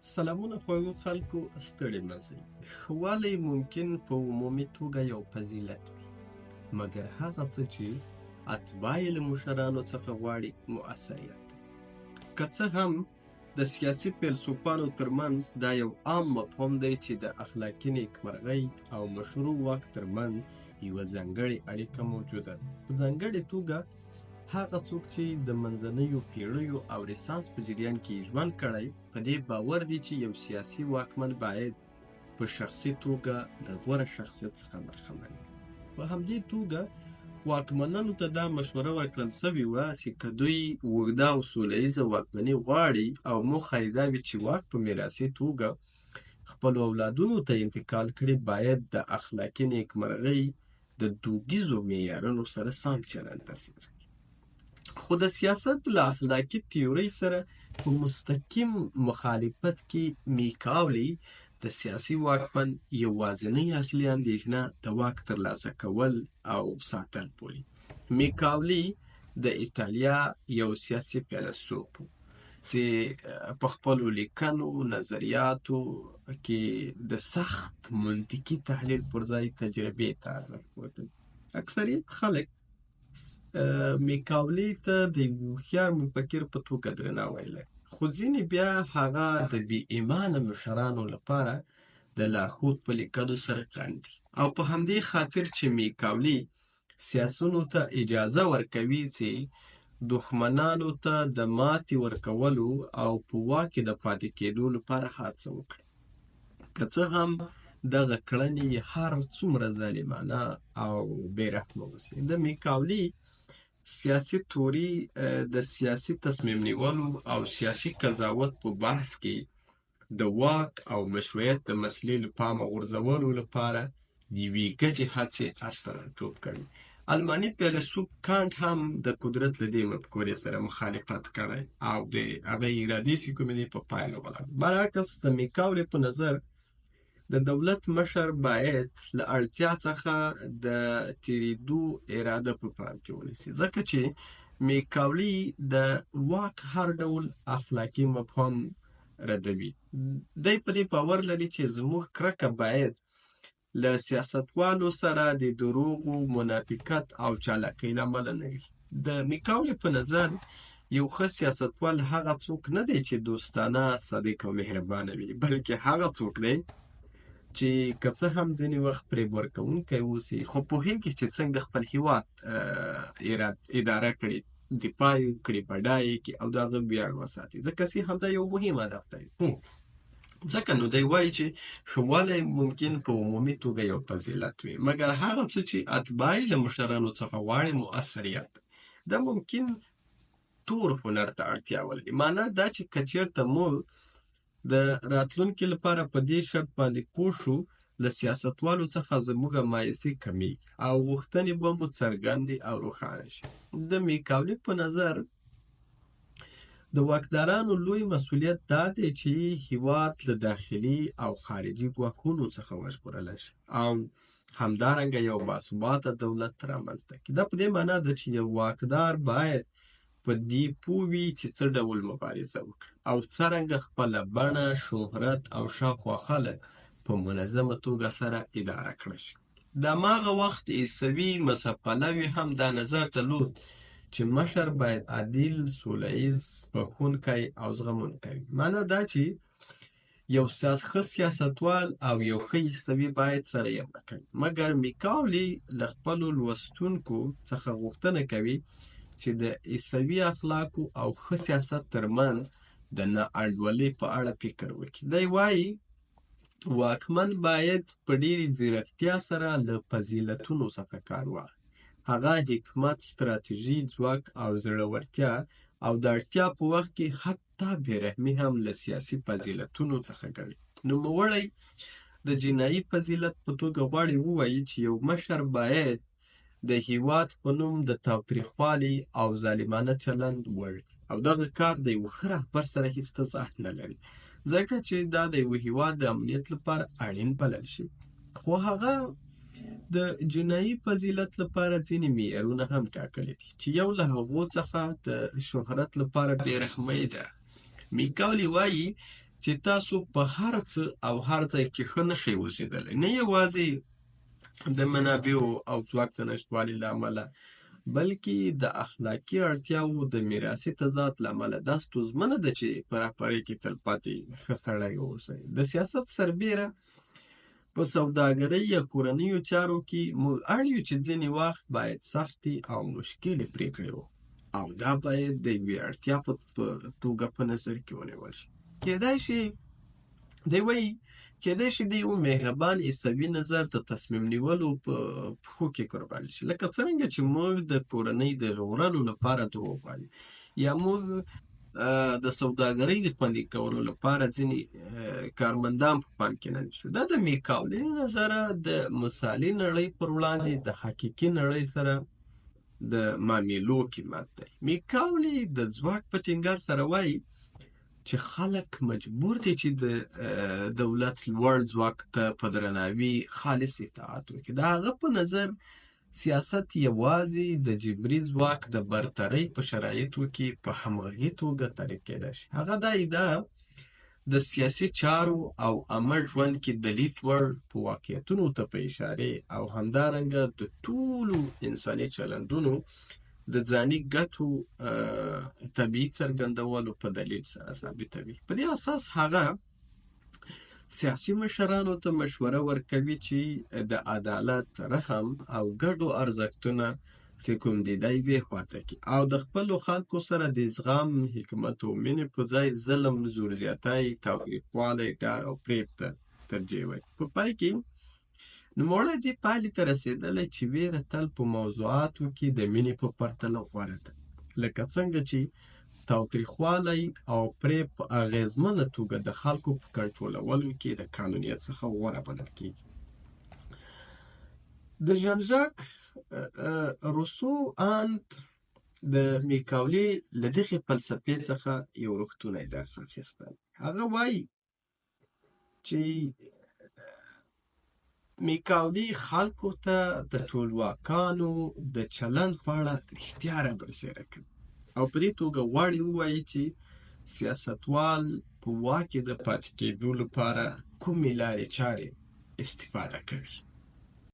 سلامونه خوږو خلکو، ستړي مه سئ. ښه والی ممکن په عمومي توګه یو فضیلت وي، مګر هغه څه چې اتباع یې له مشرانو څخه غواړي مؤثریت دی. که څه هم د سیاسي فیلسوفانو ترمنځ دا یو عام مفهوم دی چې د اخلاقي نیکمرغۍ او مشروع واک ترمنځ یوه ځانګړې اړیکه موجوده ده، په ځانګړې توګه هغه څوک چې د منځنیو پیړیو او رسانس په جریان کې یې ژوند کړی، په دې باور دي چې یو سیاسي واکمن باید په شخصي توګه له غوره شخصیت څخه برخمن وي. په همدې توګه واکمنانو ته دا مشوره ورکړل شوې وه چې که دوی اوږده او سوله ییزه واکمني غواړي او موخه یې دا وي چې واک په میراثي توګه خپلو اولادونو ته انتقال کړي، باید د اخلاقي نیکمرغۍ د دودیزو معیارونو سره سم چلند ترسره کړي. خو د سیاست له اخلاقي تیورۍ سره په مستقیم مخالفت کې میکاولي د سیاسي واکمن یوازینۍ اصلي اندېښنه د واک ترلاسه کول او ساتل بولي. میکاولي د ایټالیا یو سیاسي فیلسوف و چې په خپلو لیکنو، نظریاتو کې د سخت منطقي تحلیل پر ځای تجربې ته ارزښت ورکوي. اکثریت خلک میکاولي ته د یو هوښیار مفکر په توګه درناوی لري، خو ځینې بیا هغه د بې ایمانه مشرانو لپاره د لارښود په لیکلو سره غندي. او په همدې خاطر چې میکاولي سیاسیونو ته اجازه ورکوي چې دښمنانو ته د ماتې ورکولو او په واک کې د پاتې کېدو لپاره هڅه وکړي. که څه هم دغه کړنې یې هر څومره ظالمانه او بې رحمه اوسي. د میکاولي سیاسي توري د سیاسي تصمیم نیولو او سیاسي قضاوت په بحث کې د واک او مشروعیت د مسلې له پامه غورځولو لپاره د یوې ګډې هڅې استازیتوب کوي. الماني فیلسوف کانټ هم د قدرت له دې مفکورې سره مخالفت کړی او د هغه ارادې چې کومې دي په پایله ولاړ. برعکس د میکاولي په نظر د دولت مشر باید له اړتیا څخه د تیریدو اراده په پام کې ونیسي، ځکه چې میکاولي د واک هر ډول اخلاقي مفهوم ردوي. دی په دې باور لري چې زموږ کرکه باید له سیاستوالو سره د دروغو، منافقت او چالاکۍ له امله نه وي. د میکاولي په نظر یو ښه سیاستوال هغه څوک نه دی چې دوستانه، صادق او مهربانه وي، بلکې هغه څوک دی چې که څه هم ځینې وخت فریب ورکوونکی اوسي، خو پوهېږي چې څنګه خپل هیواد اداره کړي، دفاع یې وکړي، بډای یې کړي او د هغه ویاړ وساتي، ځکه چې همدا یو مهم هدف دی. ځکه نو دی وایي چې ښه والی ممکن په عمومي توګه یو فضیلت وي، مګر هغه څه چې اتباع یې له مشرانو څخه غواړي مؤثریت دی. دا ممکن تور هنر ته اړتیا ولري. مانا دا چې که چېرته موږ د راتلونکي لپاره په دې شرط باندې پوه شو، له سیاستوالو څخه زموږ مایوسي کمېږي او غوښتنې به مو څرګندې او روښانه شي. د میکاولي په نظر د واکدارانو لوی مسولیت دا دی چې هیواد له داخلي او خارجي ګواښونو څخه وژغورل شي او همدارنګه یو باثباته دولت رامنځته کړي. دا په دې معنا ده چې یو واکدار باید په دې پوه وي چې څه ډول مبارزه وکړي او څرنګه خپله بڼه، شهرت او شاوخوا خلک په منظمه توګه سره اداره کړی شي. د هماغه وخت عیسوي مذهب پلوي هم دا نظر درلود چې مشر باید عادل، سوله ییز، بښونکی او زغمونکی وي. مانا دا چې یو ښه سیاستوال او یو ښه عیسوي باید سره یو رقم وي. مګر میکاولي له خپلو لوستونکو څخه غوښتنه کوي چې د عیسوي اخلاقو او ښه سیاست ترمنځ د نا انډولۍ په اړه فکر وکړي. دی وايي، واکمن باید په ډېرې ځیرکتیا سره له فضیلتونو څخه کار واخلي. هغه حکمت، ستراتیژي، ځواک او زړورتیا او د اړتیا په وخت کې حتی بې رحمي هم له سیاسي فضیلتونو څخه ګڼي. نوموړی د جنايي فضیلت په توګه غواړي ووايي چې یو مشر باید د هیواد په نوم د تاوتریخوالي او ظالمانه چلند وړ وي او دغه کار د یوه ښه رهبر سره هیڅ تضاد نه لري، ځکه چې دا د یوه هیواد د امنیت لپاره اړین بلل شي. خو هغه د جنایي فضیلت لپاره ځینې معیارونه هم ټاکلي دي چې یو له هغو څخه د شهرت لپاره بې رحمۍ ده. میکاولي وايي، چې تاسو په هر څه او هر ځای کې ښه نه شئ اوسېدلی، نه یوازې د منابعو او ځواک د نشتوالي له امله، بلکې د اخلاقي اړتیاوو د میراثي تضاد له امله. دا ستونزمنه ده چې په رهبرۍ کې تلپاتې ښه سړی واوسئ. د سیاست سربېره په سوداګرۍ یا کورنیو چارو کې موږ اړ یو چې ځینې وخت باید سختې او مشکلې پرېکړې وکړو او دا باید د یوې اړتیا په توګه په نظر کې ونیول شي. کېدای شي دی وایي کېدای شي د یو مهربان عیسوي نظر د تصمیم نیولو په پښو کې قربان شي، لکه څرنګه چې موږ د کورنۍ د ژغورلو لپاره دروغ وایو یا موږ د سوداګرۍ د خوندي کولو لپاره ځینې کارمندان په پام کې نه نیسو. دا د میکاولي له نظره د مثالي نړۍ پر وړاندې د حقیقي نړۍ سره د معاملو قیمت دی. میکاولي د ځواک په ټینګار سره وایي چې خلک مجبور دي چې د دولت لوړ ځواک ته په درناوي خالص اطاعت وکړي. د هغه په نظر سیاست یوازې د جبري ځواک د برترۍ په شرایطو کې په همغږي توګه تعریف کېدای شي. هغه دا ادعا د سیاسي چارو او عامه ژوند کې د لید وړ په واقعیتونو ته په اشارې او همدارنګه د ټولو انساني چلندونو د ځاني ګټو طبیعي څرګندولو په دلیل سره ثابتوي. په دې اساس هغه سیاسي مشرانو ته مشوره ورکوي چې د عدالت، رحم او ګډو ارزښتونه چې کوم دي دا یوې خواته کړي او د خپلو خلکو سره د زغم، حکمت او مینې په ځای ظلم، زور زیاتی، تاوتریخوالی، ډار او فریب ته ترجیح ورکړي. په پای کې نوموړی دې پایلې ته رسېدلی چې وېره تل په موضوعاتو کې د مینې په پرتله غوره ده، لکه څنګه چې تاوتریخوالی او فریب په اغېزمنه توګه د خلکو په کنټرولولو کې د قانونیت څخه غوره بلل کېږي. د ژان ژاک روسو اند د میکاولي له دغې فلسفې څخه یو رښتونی درس اخیستی. هغه وایي چې میکاولي خلکو ته د ټولواکانو د چلند په اړه رښتیا را برسېره کړې او په دې توګه غواړي ووایي چې سیاستوال په واک کې د پاتې کېدو لپاره کومې لارې چارې استفاده کوي.